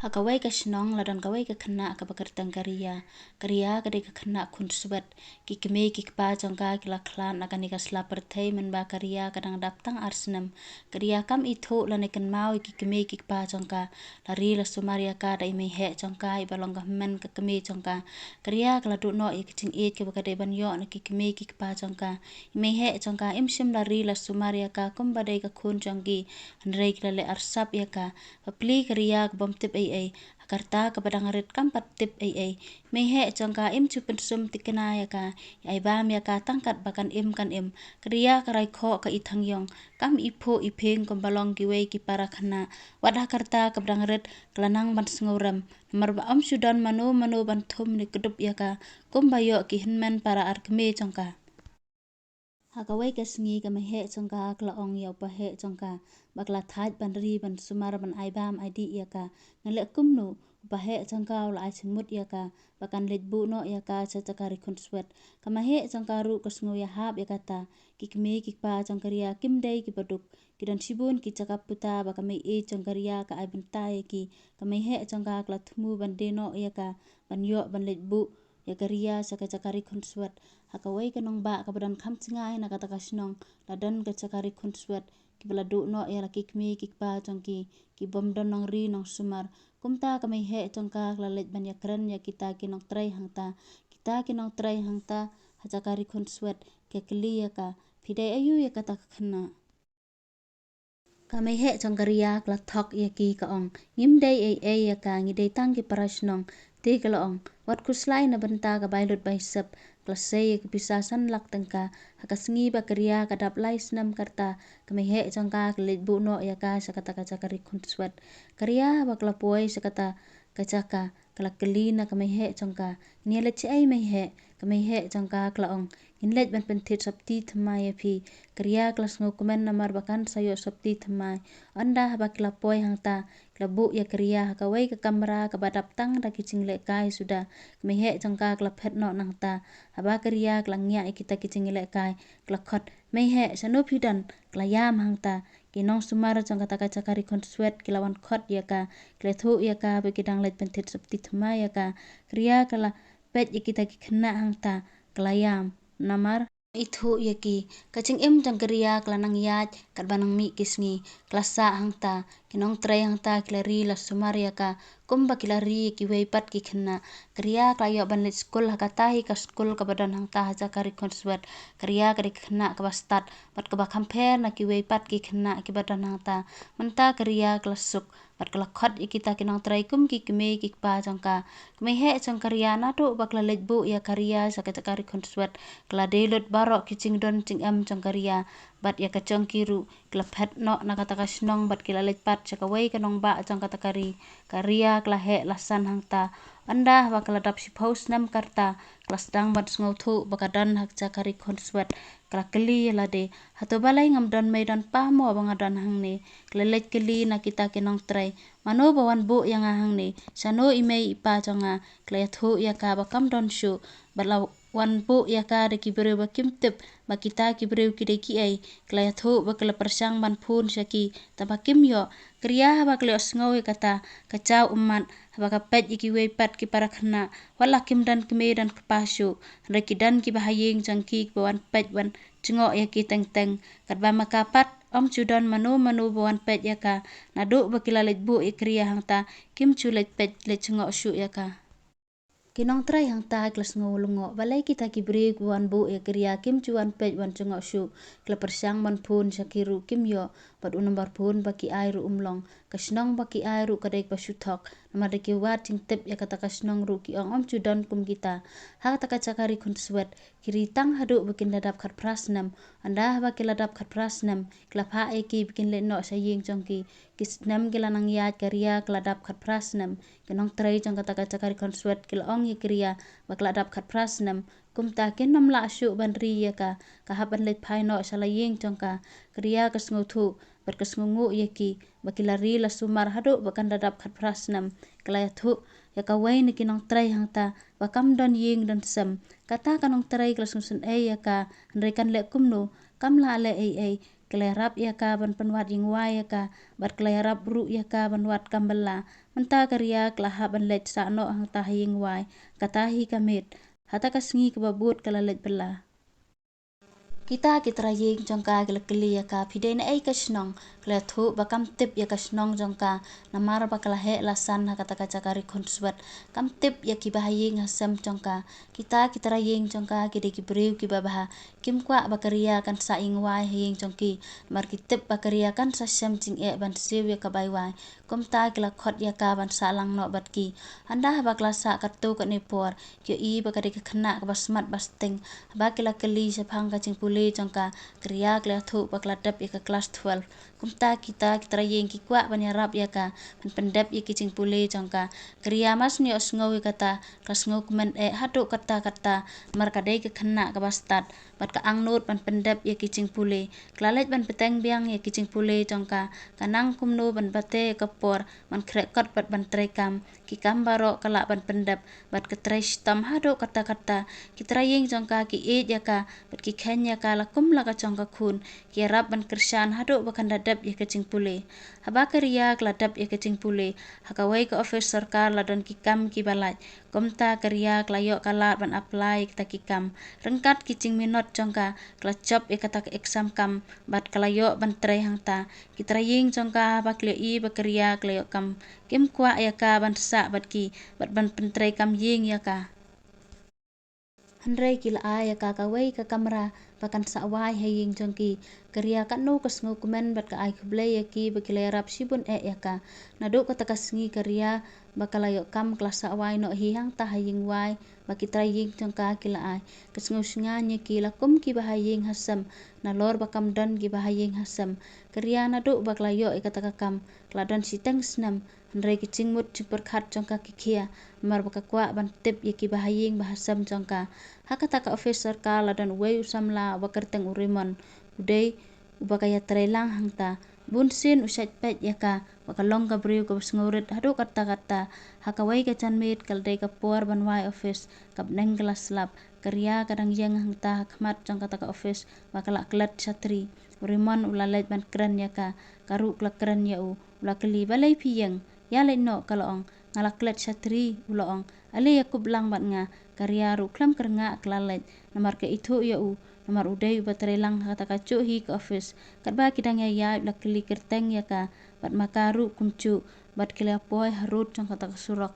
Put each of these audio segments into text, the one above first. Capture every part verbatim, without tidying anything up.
Ha kawei ka shnong la don kawei ka khynnah kaba kyrteng ka Ria. Ka Ria ka dei ka khynnah khun swet. Ki kmie ki kpa jong ka ki la khlad na kane ka sla pyrthei mynba ka Ria ka dang dap tang ar snem. Ka Ria kam ithuh lane kynmaw ïa ki kmie ki kpa jong ka. La ri la sumar ïa ka da i mei heh jong ka iba long ka hynmen ka kmie jong ka. Ka Ria ka la duh noh ïa ka jingïeit kaba ka dei ban ïoh na ki kmie ki kpa jong ka. I mei heh jong ka im shym la ri la sumar ïa ka kumba dei ka khun jong ki. Hynrei ki la leh arsap ïa ka. Bapli ka Ria ka bym tip ei ei. Ha ka rta kaba dang rit kam pat tip ei ei. Mei heh jong ka im ju pynsum thikna ïa ka. Ïa ai bam ïa ka tang kat ba kan im kan im. Ka Ria ka rai khoh ka i thang ïong. Kam i phuh i phieng kumba long kiwei ki para khynnah. Wat ha ka rta kaba dang rit ka la nang ban sngewrem. Namar ba ym shu don mano mano ban thum ne kdup ïa ka. Kumba ïoh ki hynmen para ar kmie jong ka. Ha kawei ka sngi ka mei heh jong ka ka la ong ïa u pa heh jong ka ba ka la thait ban ri ban sumar ban ai bam ai dih ïa ka. Ngan leh kumno? U pa heh jong ka u la ai jingmut ïa ka ba kan leit buh noh ïa ka sha jaka ri khun swet. Ka mei heh jong ka ruh ka sngew ïahap ïa kata. Ki kmie ki kpa jong ka Ria kim dei kiba duk. Ki don shibun ki jaka puta ba ka mei ïeit jong ka Ria ka ai bynta ïa ki. Ka mei heh jong ka ka la thmu ban die noh ïa ka ban ïoh ban leit buh ïa ka Ria sha ka jaka ri khun swet. Ha kawei ka nongbah kaba don kham jngai na kata ka shnong la don ka jaka ri khun swet. Kiba la duh noh ïa la ki kmie ki kpa jong ki. Ki bym don nongri nongsumar. Kumta ka mei heh jong ka ka la leit ban ïakren ïa kita ki nongtrei hangta. Kita ki nongtrei hangta ha jaka ri khun swet ki kylli ïa ka, phi dei aïu ïa kata ka khynnah? Ka mei heh jong ka Ria ka la thok ïa ki ka ong, ngim dei ei ei ïa ka, ngi dei tang ki para shnong. Te ka la ong, wat khuslai na bynta ka bai lut bai sep. Ka la sei ïa ka pisa san lak tyngka. Ha ka sngi ba ka Ria ka dap lai snem ka rta, ka mei heh jong ka ka leit buh noh ïa ka sha kata ka jaka ri khun swet. Ka Ria ba ka la poi sha kata ka jaka ka la kylli na ka mei heh jong ka, ngin ïa leit shaei mei heh? Ka mei heh jong ka ka la ong, ngin leit ban pynthied sopti thymmai ïa phi. Ka Ria ka la sngewkmen namar ba kan sa ïoh sopti thymmai. Ynda haba ki la poi hangta ki la buh ïa ka Ria ha kawei ka kamra kaba dap tang da ki jinglehkai suda. Ka mei heh jong ka ka la phet noh nangta. Haba ka Ria ka la ngiah ïa kita ki jinglehkai ka la khot, mei heh, shano phi don? Ka la ïam hangta. Ki nongsumar jong kata ka jaka ri khun swet ki la wan khot ïa ka. Ki la thuh ïa ka ba ki dang leit pynthied sopti thymmai ïa ka. Ka Ria ka la peit ïa kita ki khynnah hangta ka la ïam. Namar ithuh ïa ki. Ka jingim jong ka Ria ka la nang ïaid katba nang mih ki sngi. Ka la sah hangta. Ki nongtrei hangta ki la ri la sumar ïa ka kumba ki la ri ïa kiwei pat ki khynnah. Ka Ria ka la ïoh ban leit skul ha kata hi ka skul kaba don hangta ha jaka ri khun swet. Ka Ria ka dei ka khynnah kaba stad bad kaba kham pher na kiwei pat ki khynnah kiba don hangta. Mynta ka Ria ka la suk bad ka la khot ïa kita ki nongtrei kum ki kmie ki kpa jong ka. Ka mei heh jong ka Ria naduh ba ka la leit buh ïa ka Ria sha ka jaka ri khun swet ka la die lut baroh ki jingdon jingem jong ka Ria bad ïa ka jong ki ruh. Ki la phet noh na kata ka shnong bad ki la leit pat sha kawei ka nongbah jong kata ka ri. Ka Ria ka la heh la san hangta. Ynda haba ka la dap shiphew snem ka rta ka la sdang ban sngewthuh ba ka don ha ka jaka ri khun swet. Ka la kylli ïa lade, hato balei ngam don mei don pa mo ba nga don hangne? Ka la leit kylli na kita ki nongtrei, mano ba wan buh ïa nga hangne? Shano i mei i pa jong nga? Ka la ïathuh ïa ka ba kam don shuh bad la wan buh ïa ka da ki briew ba kim tip ba kita ki briew ki dei kiei. Ka la ïathuh ba ka la pyrshang ban phone sha ki tangba kim ïoh. Ka Ria haba ka la ïohsngew ïa kata ka jaw ummat haba ka peit ïa kiwei pat ki para khynnah. Wat la kim don kmie don kpa shuh hynrei ki don kiba ha ïing jong ki kiba wan peit wan jngoh ïa ki teng teng. Katba ma ka pat ym ju don mano mano ba wan peit ïa ka. Naduh ba ki la leit buh ïa ka Ria hangta kim ju leit peit leit jngoh shuh ïa ka. Ki nongtrei hangta ki la sngew lyngngoh, balei kita ki briew kiba wan buh ïa ka Ria kim ju wan peit wan jngoh shuh. Ki la pyrshang ban phone sha ki ruh kim ïoh bad u number phone ba ki ai ruh um long. Ka shnong ba ki ai ruh ka dei kaba shu thok namar da ki wad jingtip ïa kata ka shnong ruh ki ong ym ju don kum kita. Ha kata ka jaka ri khun swet ki ri tang haduh ba kin da dap khatphra snem. Ynda haba ki la dap khatphra snem ki la phah ïa ki ba kin leit noh sha ïing jong ki. Ki snem ki la nang ïaid ka Ria ka la dap khatphra snem. Ki nongtrei jong kata ka jaka ri khun swet ki la ong ïa ka Ria ba ka la dap khatphra snem. Kumta kin ym lah shuh ban ri ïa ka. Ka hap ban leit phai noh sha la ïing jong ka. Ka Ria ka sngewthuh bad ka sngewnguh ïa ki ba ki la ri la sumar haduh ba kan da dap khatphra snem. Ka la ïathuh ïa kawei na ki nongtrei hangta ba kam don ïing don sem. Kata ka nongtrei ka la sngewsynei ïa ka hynrei kan leh kumno, kam lah leh ei ei. Ka la ïarap ïa ka ban pynwad ïingwai ïa ka bad ka la ïarap ruh ïa ka ban wad kam bylla. Mynta ka Ria ka la hap ban leit sah noh hangta ha ïing wai, kata hi ka miet. Hata ka sngi kaba bud ka la leit bylla. Kita ki trai ïing jong ka ki la kylli ïa ka, phi dei na ei ka shnong? Ka la ïathuh ba kam tip ïa ka shnong jong ka, namar ba ka la heh la san ha kata ka jaka ri khunswet. Kam tip ïa ki bahaïing hasem jong ka. Kita ki trai ïing jong ka ki dei ki briew kiba bha. Kim kwah ba ka Ria kan sah ïing wai ha ïing jong ki. Namar ki tip ba ka Ria kan sa shem jingeh ban siew ïa ka bai wai. Kumta ki la khot ïa ka ban sah lang noh bad ki. Hynda haba ka la sah katto katne por, ki ïohi ba ka dei ka khynnah kaba smat ba sting. Haba ki la kylli shaphang ka jingpule jong ka, ka Ria ka la ïathuh ba ka la dep ïa ka klas twelve. Kumta kita ki trai ïing ki kwah ban ïarap ïa ka, ban pyndep ïa ki jingpule jong ka. Ka Ria mar shu ïohsngew ïa kata, ka la sngewkmen eh haduh katta katta, namar ka dei ka khynnah kaba stad, bad ka angnud ban pyndep ïa ki jingpule. Ka la leit ban bteng biang ïa ki jingpule jong ka, ka nang kumno ban bate ïa ka por, ban khreh kot bad ban trei kam. Ki kam baroh ka lah ban pyndep, bad ka trei shitom haduh katta katta. Ki trai ïing jong ka ki ïeit ïa ka, bad ki kheiñ ïa ka la kum la ka jong ka khun. Ki ïarap ban kyrshan haduh ba kan da dep ïa ka jingpule. Haba ka Ria ka la dep ïa ka jingpule, ha kawei ka office sorkar la don ki kam kiba lait. Kumta ka Ria ka la ïoh ka lad ban apply ïa kita ki kam. Ryngkat ki jingminot jong ka, ka la jop ïa kata ka exam kam, bad ka la ïoh ban trei hangta. Ki trai ïing jong ka haba ki la ïohi ba ka Ria ka la ïoh kam, kim kwah ïa ka ban sah bad ki, bad ban pyntrei kam ïing ïa ka. Hynrei ki la ai ïa ka kawei ka kamra ba kan sah wai ha ïing jong ki. Ka Ria katno ka sngewkmen bad ka ai khublei ïa ki ba ki la ïarap shibun eh ïa ka. Naduh kata ka sngi ka Ria ba ka la ïoh kam ka la sah wai noh hi hangta ha ïing wai ba ki trai ïing jong ka ki la ai. Ka sngewsngaiñ ïa ki la kum ki bahaïing hasem, nalor ba kam don ki bahaïing hasem. Ka Ria naduh ba ka la ïoh ïa kata ka kam, ka la don shiteng snem. Hynrei ki jingmut jingpyrkhat jong ka ki khia, namar ba ka kwah ban tip ïa ki bahaïing bahasem jong ka. Ha kata ka office sorkar la don uwei u samla uba kyrteng u Rimon. U dei uba ka ïatrei lang hangta. Bun sien u shait peit ïa ka, ba ka long ka briew kaba sngewrit haduh katta katta. Ha kawei ka janmiet ka la dei ka por ban wai office, ka bneng ka la slap. Ka Ria ka dang ïeng hangta ha khmat jong kata ka office, ba ka la klet shatri. U Rimon u la leit ban kren ïa ka, ka ruh ka la kren ïa u. U la kylli, balei phi ïeng? Ïa leit noh, ka la ong. Nga la klet shatri, u la ong. Ale ïakup lang bad nga. Ka Ria ruh khlem kyrngah ka la leit, namar ka ithuh ïa u, namar u dei uba trei lang ha kata ka juh hi ka office. Katba ki dang ïaid u la kylli kyrteng ïa ka, bad ma ka ruh kumjuh, bad ki la poi harud jong kata ka surok.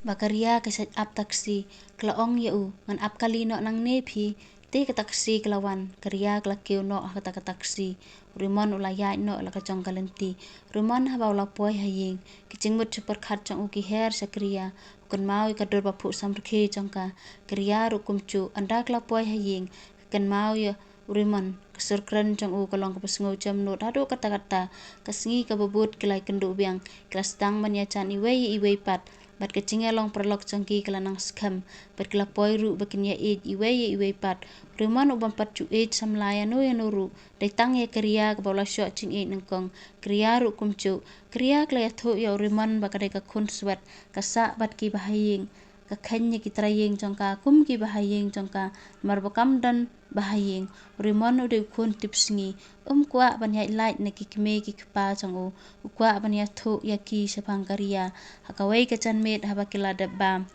Ba ka Ria ka shait ap taxi, ka la ong ïa u, ngan ap kali noh nangne phi. Te ka taxi ka la wan, ka Ria ka la kiew noh ha kata ka taxi. U Rimon u la ïaid noh la ka jong ka lynti. U Rimon haba u la poi ha ïing, ki jingmut jingpyrkhat jong u ki her sha ka Ria. U kynmaw ïa ka dur ba phuh samrkhie jong ka. Ka Ria ruh kumjuh, ynda ka la poi ha ïing, ka kynmaw ïa u Rimon. Ka sur kren jong u ka long kaba sngew jemnud haduh katta katta. Ka sngi kaba bud ki la ïakynduh biang, ki la sdang ban ïajan iwei ïa iwei pat. Bad ka jingïalong paralok jong ki ka la nang skhem, bad ki la poi ruh ba kin ïaieit iwei ïa iwei pat. U Rimon u bym pat ju ïeit samla ïano ïano ruh, dei tang ïa ka Ria kaba u la shoh jingïeit nyngkong. Ka Ria ruh kumjuh. Ka Ria ka la ïathuh ïa u Rimon ba ka dei ka khun swet, ka sah bad ki bahaïing. Ka kheiñ ïa ki trai ïing jong ka kum ki bahaïing jong ka, namar ba kam don bahaïing. U Rimon u dei u khun tipsngi, um kwah ban ïaid lait na ki kmie ki kpa jong u. U kwah ban ïathuh ïa ki shaphang ka Ria. Ha kawei ka janmiet haba ki la dep bam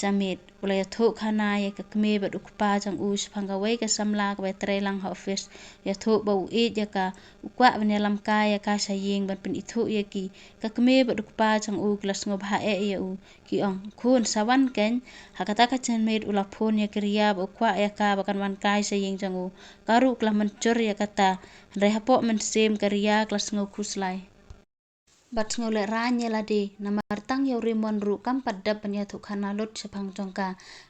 janmiet, u la ïathuh khana ïa ka kmie bad u kpa jong u shaphang kawei ka samla kaba trei lang ha office. Ïathuh ba u ïeit ïa ka, u kwah ban ïalam kai ïa ka sha ïing ban pynithuh ïa ki. Ka kmie bad u kpa jong u ki la sngewbha eh ïa u. Ki ong, khun, sa wan kein. Ha kata ka janmiet u la phone ïa ka Ria ba u kwah ïa ka ba kan wan kai sha ïing jong u. Ka ruh ka la mynjur ïa kata. Hynrei hapoh mynsiem ka Ria ka la sngew khuslai, bad sngew lehraiñ ïa lade, namar tang ïa u Rimon ruh kam pat dep ban ïathuh khana lut shaphang jong ka.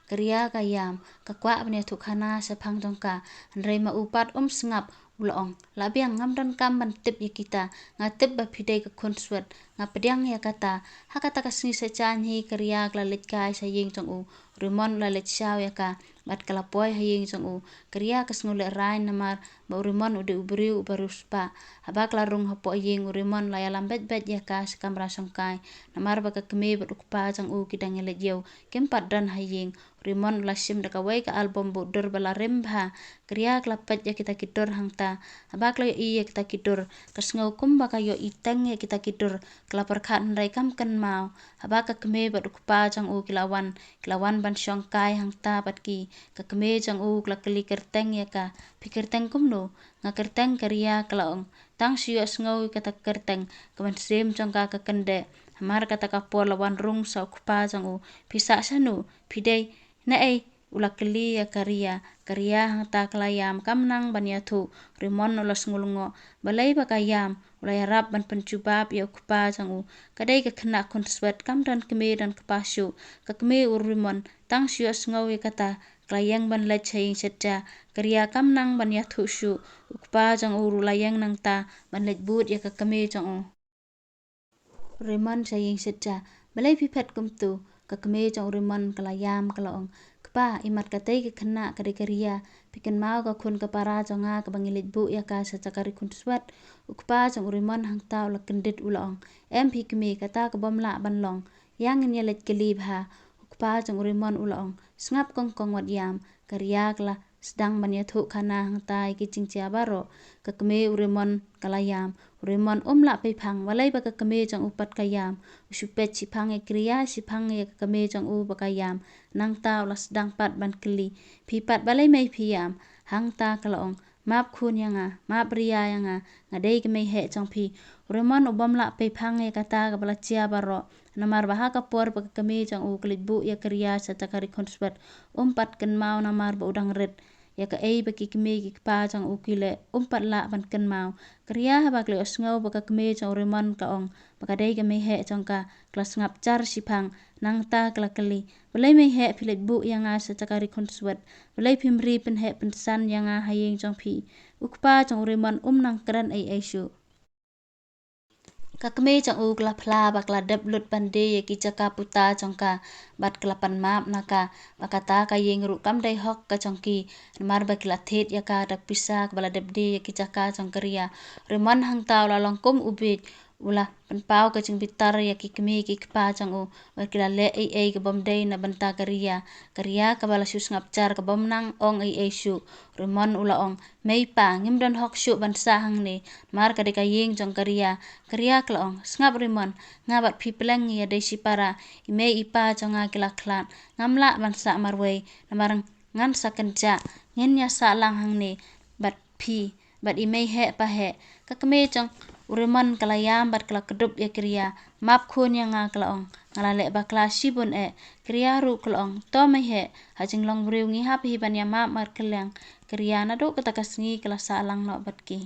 Ka Ria ka ïam, ka kwah ban ïathuh khana shaphang jong ka. Hynrei ma u pat um sngap, u la ong, la biang, ngam donkam ban tip ïa kita. Nga tip ba phi dei ka khun swet, nga pdiang ïa kata. Ha kata ka sngi sa jan hi ka Ria ka la leit kai sha ïing jong u. U Rimon u la leit shaw ïa ka bad ka la poi ha ïing jong u. Ka Ria ka sngew lehraiñ namar ba u Rimon u dei u briew uba riewspah. Haba ka la rung hapoh ïing, u Rimon u la ïalam beit beit ïa ka sha kamra shongkai, namar ba ka kmie bad u kpa jong u ki dang ïaleit ïew, kim pat don ha ïing. U Rimon u la shim da kawei ka album ba u dur ba la rim bha. Ka Ria ka la peit ïa kita ki dur hangta. Haba ka la ïohi ïa kita ki dur, ka sngew kumba ka ïohi teng ïa kita ki dur. Ka la pyrkhat hynrei kam kynmaw. Haba ka kmie bad u kpa jong u ki la wan, ki la wan ban shongkai hangta bad ki. Ka kmie jong u ka la kylli kyrteng ïa ka. Phi kyrteng kumno? Nga kyrteng Ka Ria, ka la ong. Tang shu ïohsngew ïa kata ka kyrteng, ka mynsiem jong ka ka kyndeh. Hamar kata ka por la wan rung sa u kpa jong u. Phi sah shano? Phi dei naei? U la kylli ïa ka Ria. Ka Ria hangta ka la ïam, kam nang ban ïathuh. U Rimon u la sngew lyngngoh. Balei ba ka ïam? U la ïarap ban pynjubab ïa u kpa jong u. Ka dei ka khynnah khunswet, kam don kmie don kpa shuh. Ka kmie u Rimon, tang shu ïohsngew ïa kata, ka la ïeng ban leit sha ïing shet ja. Ka Ria kam nang ban ïathuh shuh. U kpa jong u ruh u la ïeng nangta ban leit bud ïa ka kmie jong u. Rimon sha ïing shet ja. Balei phi phet kumto? Ka kmie jong u Rimon ka la ïam, ka la ong. Kpa, imat katei ka khynnah ka dei ka Ria. Phi kynmaw ka khun ka para jong nga kaba ngi leit buh ïa ka sha jaka ri khunswet? U kpa jong u Rimon hangta u la kyndit, u la ong. Em phi kmie, kata ka bym lah ban long. Ïa ngin ïaleit kylli bha. U kpa jong u Rimon u la ong. Sngap kongkong, wat ïam. Ka Ria ka la sdang ban ïathuh khana hangta ïa ki jingjia baroh. Ka kmie u Rimon ka la ïam. U Rimon um lah peiphang. Balei ba ka kmie jong u pat ka ïam? U shu peit shiphang ïa ka Ria, shiphang ïa ka kmie jong u ba ka ïam. Nangta u la sdang pat ban kylli. Phi pat balei mei phi ïam? Hangta ka la ong. Map khun ïa nga, map Ria ïa nga, nga dei ka mei heh jong phi. U Rimon u bym lah peiphang ïa kata kaba la jia baroh. Namar ba ha ka por ba ka kmie jong u ka leit buh ïa ka Ria sha jaka ri khunswet, um pat kynmaw namar ba u dang rit. Ïa kaei ba ki kmie ki kpa jong u ki leh, um pat lah ban kynmaw. Ka Ria haba ka la ïohsngew ba ka kmie jong u Rimon ka ong ba ka dei ka mei heh jong ka, ka la sngap jar shiphang. Nangta ka la kylli. Balei mei heh phi leit buh ïa nga sha jaka ri khunswet? Balei phim ri pynheh pynsan ïa nga ha ïing jong phi? U kpa jong u Rimon um nang kren ei ei shuh. Ka kmie jong u ka la phla bad ka la dep lut ban die ïa ki jaka puta jong ka bad ka la pan map na ka ba kata ka ïing ruh kam dei hok ka jong ki, namar ba ki la thied ïa ka da ka pisa kaba la dep die ïa ki jaka jong ka Ria. U Rimon hangta u la long kum u bieit, u la pynpaw ka jingbitar ïa ki kmie ki kpa jong u, bad ki la leh ei ei ka bym dei na bynta ka Ria. Ka Ria kaba la shu sngap jar ka bym nang ong ei ei shuh. U Rimon u la ong, mei pa, ngim don hok shuh ban sah hangne, namar ka dei ka ïing jong ka Ria. Ka Ria ka la ong, sngap Rimon, nga bad phi pleng ngi ïadei shipara, i mei i pa jong nga ki la khlad, ngam lah ban sah marwei, namar ngan sa kynjah, ngin ïa sah lang hangne bad phi bad i mei heh pa heh. Ka kmie jong u Rimon ka la ïam bad ka la kdup ïa ka Ria. Map khun ïa nga, ka la ong. Nga la leh bakla shibun eh. Ka Ria ruh ka la ong. To mei heh, ha jinglong briew ngi hap hi ban ïa map markylliang. Ka Ria naduh kata ka sngi ka la sah lang noh bad ki.